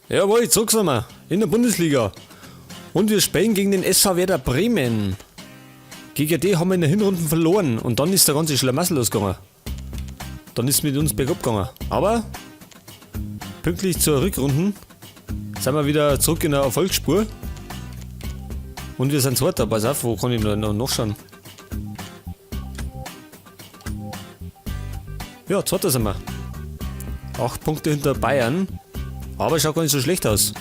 Jawohl, zurück sind wir in der Bundesliga. Und wir spielen gegen den SV Werder Bremen. Gegen die haben wir in der Hinrunde verloren und dann ist der ganze Schlamassel losgegangen. Dann ist mit uns bergab gegangen. Aber pünktlich zur Rückrunde sind wir wieder zurück in der Erfolgsspur. Und wir sind Zweiter. Pass auf, wo kann ich noch nachschauen? Ja, Zweiter sind wir. 8 Punkte hinter Bayern. Aber schaut gar nicht so schlecht aus.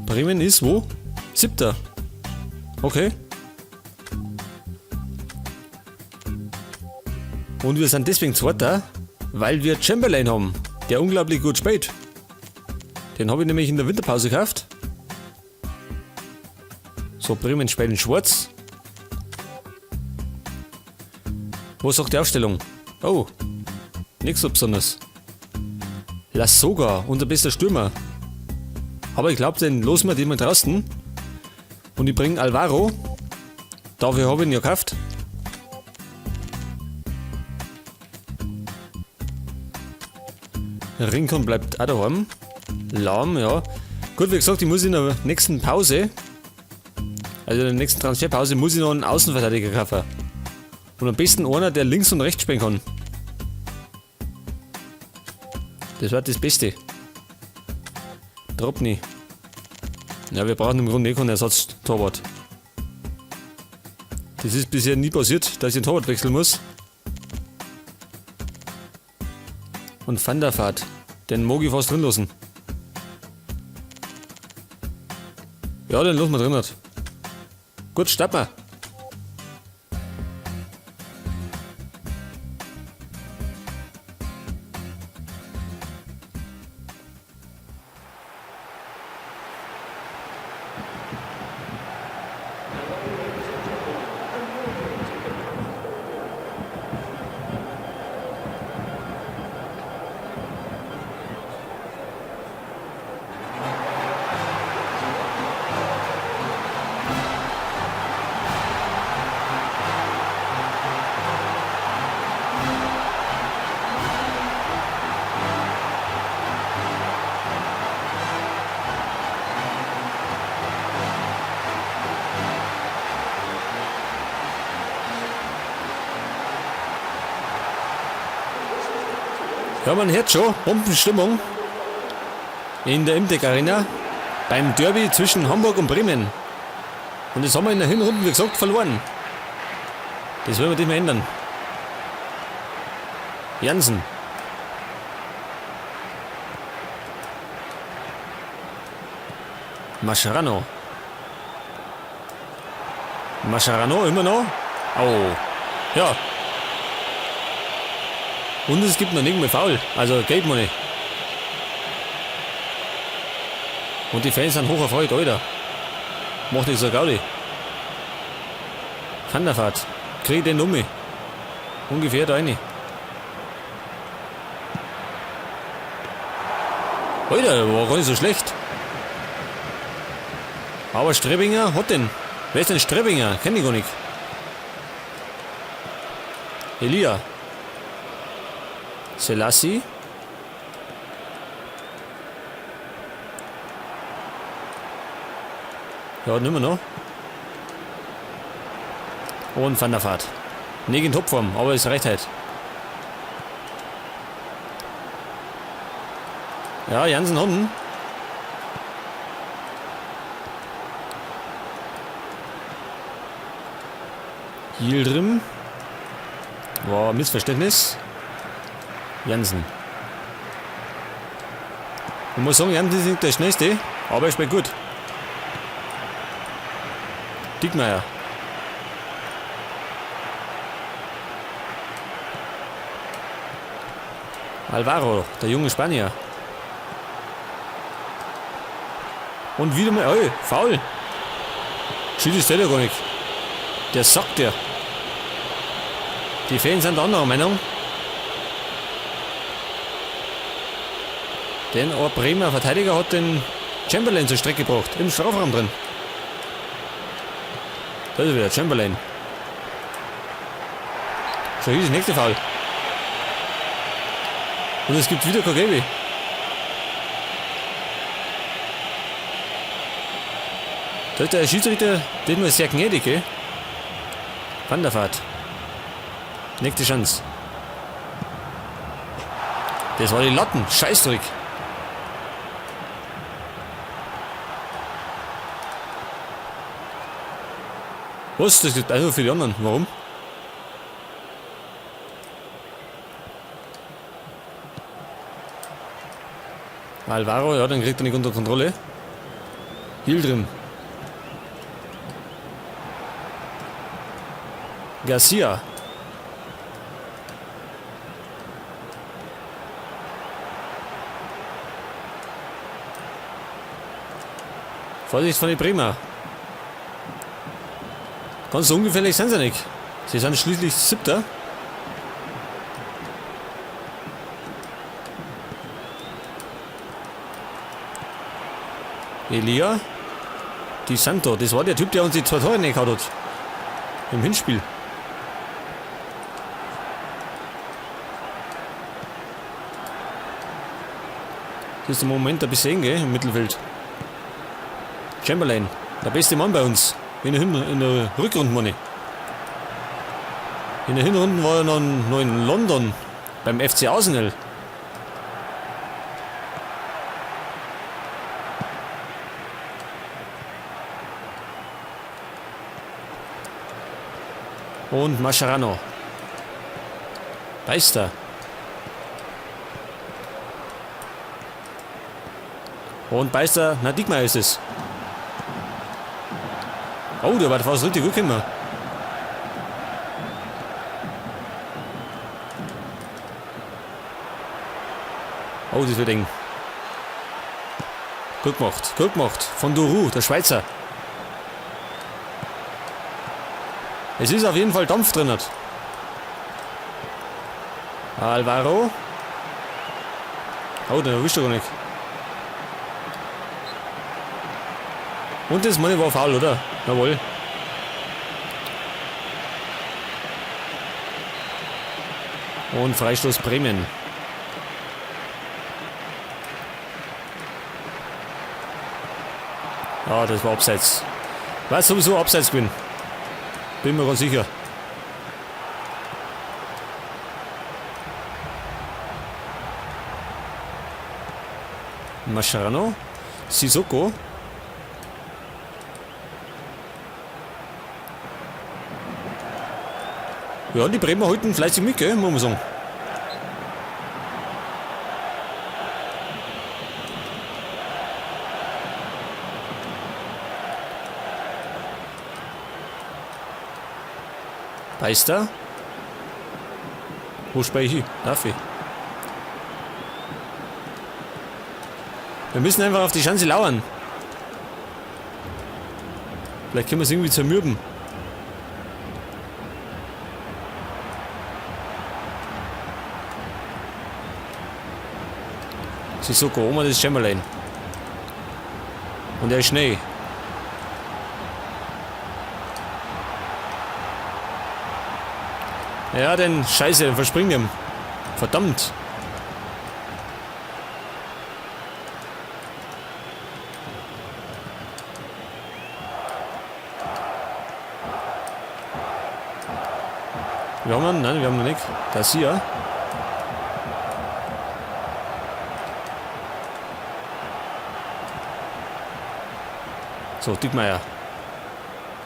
Bremen ist wo? 7. Okay. Und wir sind deswegen Zweiter, weil wir Chamberlain haben, der unglaublich gut spielt. Den habe ich nämlich in der Winterpause gekauft. So, Bremen spielt in Schwarz. Wo sagt die Aufstellung? Oh, nichts so besonders. Lasogga, unser bester Stürmer. Aber ich glaub, den losen wir den mal draußen. Und ich bring Alvaro. Dafür hab ich ihn ja gekauft. Rincon bleibt auch daheim. Lahm, ja. Gut, wie gesagt, ich muss in der nächsten Pause, also in der nächsten Transferpause, muss ich noch einen Außenverteidiger kaufen. Und am besten einer, der links und rechts spielen kann. Das war das Beste. Drobny. Ja, wir brauchen im Grunde eh keinen Ersatztorwart. Das ist bisher nie passiert, dass ich den Torwart wechseln muss. Und Van der Vaart, den mag ich fast drin lassen. Ja, den lassen wir drin. Gut, starten wir. Ja, man hört schon, Bombenstimmung in der Imtech Arena beim Derby zwischen Hamburg und Bremen. Und das haben wir in der Hinrunde, wie gesagt, verloren. Das wollen wir nicht mehr ändern. Jansen. Mascherano. Mascherano immer noch. Oh. Ja. Und es gibt noch nicht mal Foul. Also Geld Money. Und die Fans sind hoch erfreut, Alter. Macht nicht so Gaudi. Van der Vaart. Krieg den um mich. Ungefähr da rein. Alter, war gar nicht so schlecht. Aber Strebinger hat den. Wer ist denn Strebinger? Kenn ich gar nicht. Elia. Selassie. Ja, nimmer noch. Und Van der Vaart. Nicht in Topform, aber es reicht halt. Ja, Jansen unten. Yildirim. War Missverständnis. Jansen. Ich muss sagen, Jansen ist nicht der schnellste, aber er spielt gut. Diekmeier. Alvaro, der junge Spanier. Und wieder mal, ey, faul. Schießt ist der ja gar nicht. Der sagt ja. Die Fans sind anderer Meinung. Denn ein Bremer Verteidiger hat den Chamberlain zur Strecke gebracht. Im Strafraum drin. Da ist er wieder, Chamberlain. So, hier ist das nächste Foul. Und es gibt wieder kein Gelbe. Da ist der Schiedsrichter diesmal sehr gnädig, gell? Van der Vaart. Nächste Chance. Das war die Latten. Scheißdreck. Was? Das gibt einfach für die anderen. Warum? Alvaro, ja, den kriegt er nicht unter Kontrolle. Yildirim. Garcia. Vorsicht von den Bremer. Ganz so ungefährlich sind sie nicht. Sie sind schließlich Siebter. Elia Di Santo, das war der Typ, der uns die 2 Tore reingehauen hat. Im Hinspiel. Das ist im Moment ein bisschen eng, gell, im Mittelfeld. Chamberlain, der beste Mann bei uns. In der Rückrunde, meine ich. In der Hinrunde war er noch in London beim FC Arsenal. Und Mascherano. Beister. Und Beister, na Diekmeyer ist es. Oh, der war fast richtig gut gekommen. Oh, das wird eng. Gut gemacht, gut gemacht. Von Duru, der Schweizer. Es ist auf jeden Fall Dampf drin. Alvaro. Oh, den erwischt er gar nicht. Und das meine war faul, oder? Jawohl. Und Freistoß Bremen. Ah, das war abseits. War sowieso abseits gewesen. Bin mir ganz sicher. Mascherano. Sissoko. Ja, die Bremer halten fleißig mit, gell, muss man sagen. Beister. Wo speichere ich hin? Darf ich? Wir müssen einfach auf die Chance lauern. Vielleicht können wir es irgendwie zermürben. Sissoko, Oma, das ist Chamberlain. Und er ist schnell. Ja, den Scheiße, den verspringt ihm. Verdammt. Wir haben ihn? Nein, wir haben ihn nicht. Garcia. So, Diekmeyer.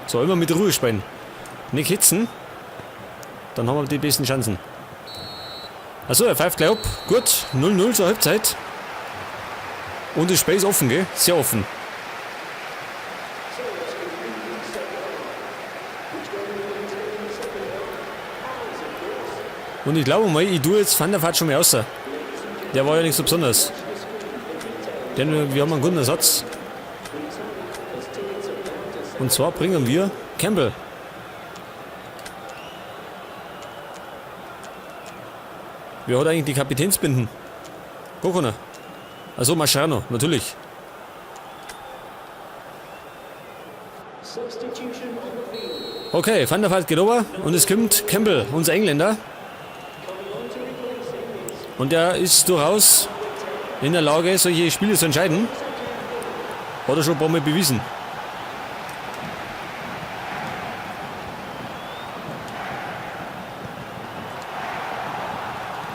So, immer mit Ruhe spielen. Nicht hitzen. Dann haben wir die besten Chancen. Achso, er pfeift gleich ab. Gut, 0-0 zur Halbzeit. Und das Spiel ist offen, gell? Sehr offen. Und ich glaube mal, ich tue jetzt Van der Vaart schon mal raus. Der war ja nicht so besonders. Denn wir haben einen guten Ersatz. Und zwar bringen wir Campbell. Wer hat eigentlich die Kapitänsbinden? Kokona. Also Mascherano, natürlich. Okay, Van der Vaart geht over und es kommt Campbell, unser Engländer. Und der ist durchaus in der Lage, solche Spiele zu entscheiden. Hat er schon ein paar Mal bewiesen.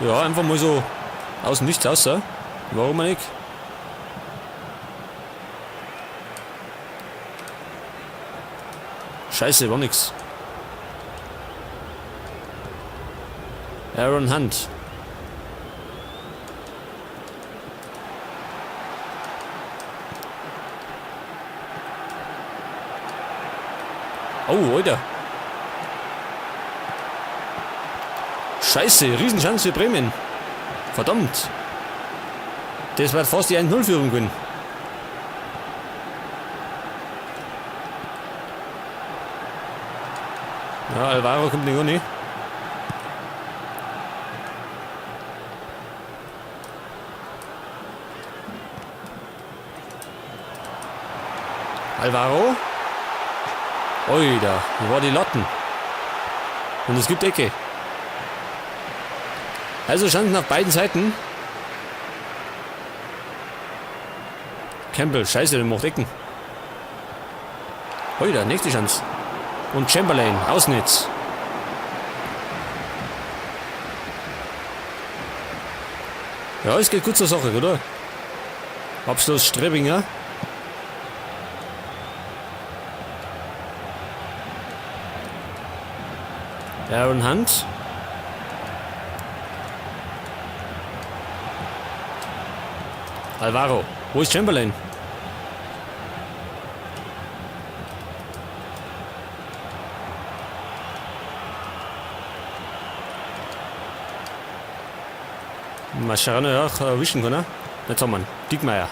Ja, einfach mal so aus dem Nichts raus. Warum nicht? Scheiße, war nix. Aaron Hunt. Oh, Alter. Scheiße, Riesenchance für Bremen. Verdammt. Das wird fast die 1-0-Führung gewesen. Ja, Alvaro kommt nicht ohne. Alvaro. Oida, wo war die Latten? Und es gibt Ecke. Also Chancen auf beiden Seiten. Campbell, scheiße, der macht Ecken. Oida, nächste Chance. Und Chamberlain, Ausnetz. Ja, es geht gut zur Sache, oder? Abschluss Strebinger. Aaron Hunt. Alvaro. Wo ist Chamberlain? Mascherano, ja, kann erwischen können. Jetzt haben wir ihn. Diekmeier.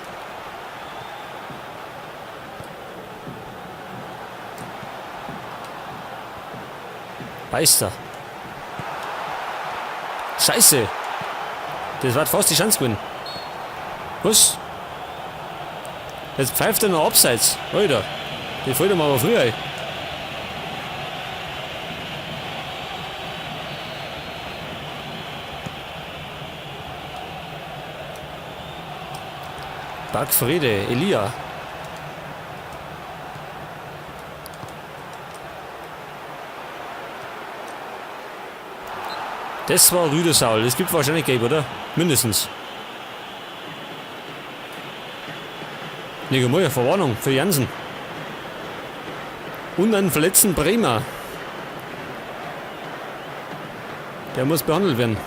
Beister. Scheiße. Das war fast die Chance gewesen. Was? Jetzt pfeift er noch abseits. Alter. Die fällt ihm aber früher ein. Bargfrede, Elia. Das war Rüdesaul. Es gibt wahrscheinlich Gelb, oder? Mindestens. Nico Verwarnung für Jansen. Und einen verletzten Bremer. Der muss behandelt werden.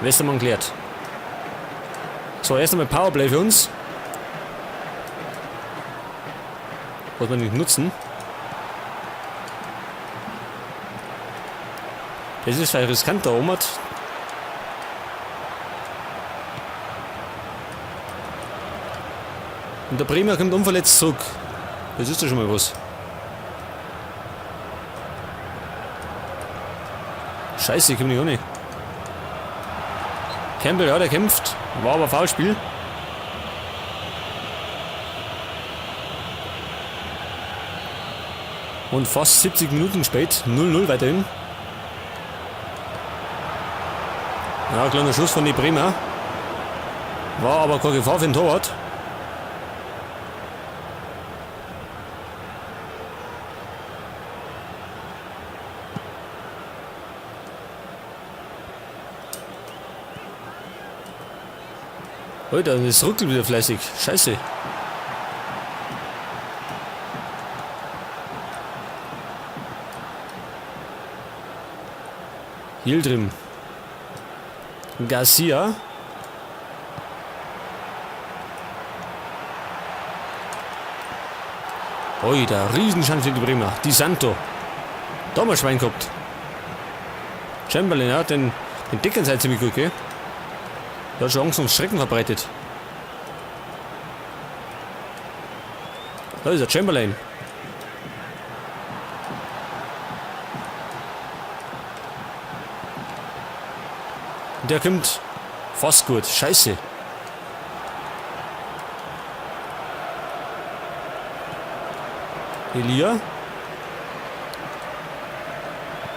Westermann klärt. So, erst einmal Powerplay für uns. Was wir nicht nutzen. Das ist vielleicht riskant da oben. Und der Bremer kommt unverletzt zurück. Das ist ja schon mal was. Scheiße, ich komme nicht ohne. Campbell, ja, der kämpft. War aber Foulspiel. Und fast 70 Minuten spät. 0-0 weiterhin. Ja, kleiner Schuss von die Bremer. War aber keine Gefahr für den Torwart. Alter, das ruckelt wieder fleißig. Scheiße. Yildirim. Garcia. Ui, der Riesenchance für die Bremer. Di Santo. Da haben wir Schwein gehabt. Chamberlain, ja, den decken sie halt ziemlich gut, gell? Der hat schon Angst und Schrecken verbreitet. Da ist er, Chamberlain. Der kommt fast gut. Scheiße. Elia.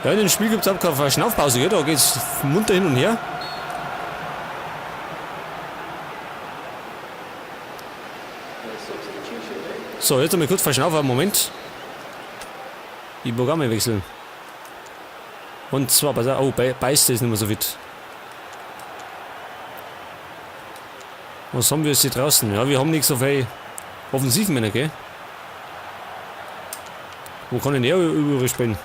Ja, in dem Spiel gibt es auch keine Verschnaufpause, gell? Da geht's munter hin und her. So, jetzt einmal kurz verschnaufen. Moment. Die Programme wechseln. Und zwar, pass auf, oh, Beister ist nicht mehr so fit. Was haben wir jetzt hier draußen? Ja, wir haben nichts auf Offensivmänner, gell? Wo kann denn er übrig spielen?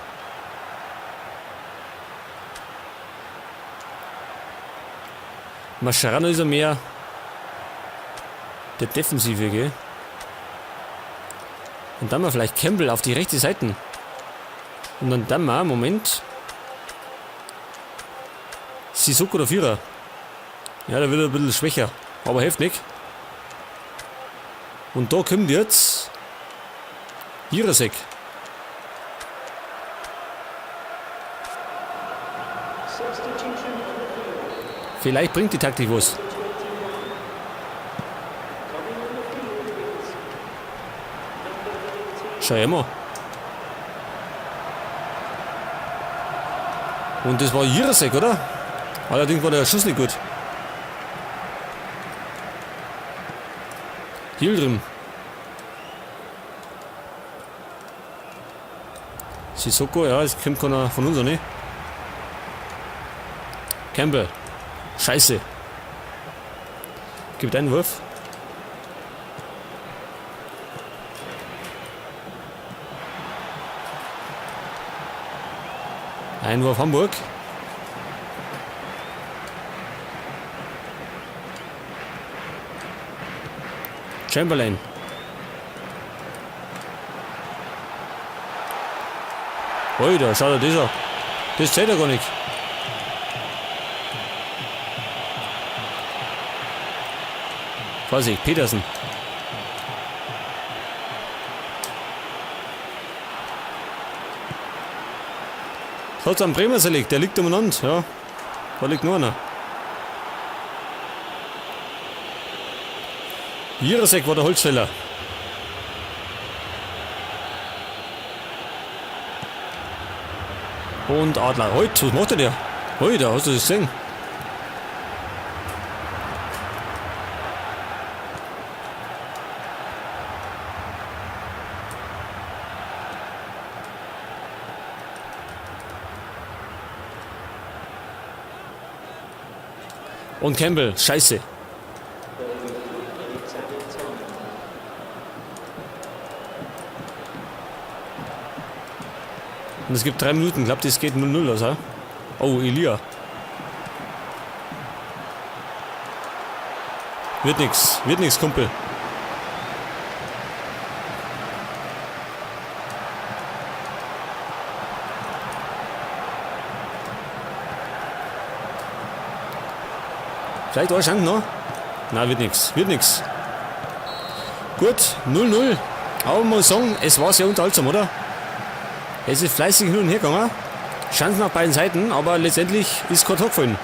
Mascherano ist er mehr der Defensive, gell? Und dann mal vielleicht Campbell auf die rechte Seite. Und dann mal, Moment. Sissoko der Vierer. Ja, der wird ein bisschen schwächer. Aber hilft nicht. Und da kommt jetzt Jirasek. Vielleicht bringt die Taktik was. Schau immer. Und das war Jirasek, oder? Allerdings war der Schuss nicht gut. Yildirim. Sissoko, ja, es kommt keiner von uns, ne? Campbell. Scheiße. Gibt einen Wurf. Einwurf Hamburg. Chamberlain. Ui, da schaut er das an. Das zählt ja gar nicht. Vorsicht, Petersen. Hat's am Bremer zerlegt, der liegt umeinander, ja. Da liegt nur einer. Jirasek war der Holzfäller. Und Adler. Heute, was macht der? Heute, hast du das gesehen? Und Campbell, scheiße. Und es gibt 3 Minuten, glaubt es geht 0-0 aus, hä? Oh, Elia. Wird nix, Kumpel. Vielleicht eine Chance noch? Nein, wird nix, wird nix. Gut, 0-0. Aber man muss sagen, es war sehr unterhaltsam, oder? Es ist fleißig hin und her gegangen. Chancen auf beiden Seiten, aber letztendlich ist kein Tor gefallen.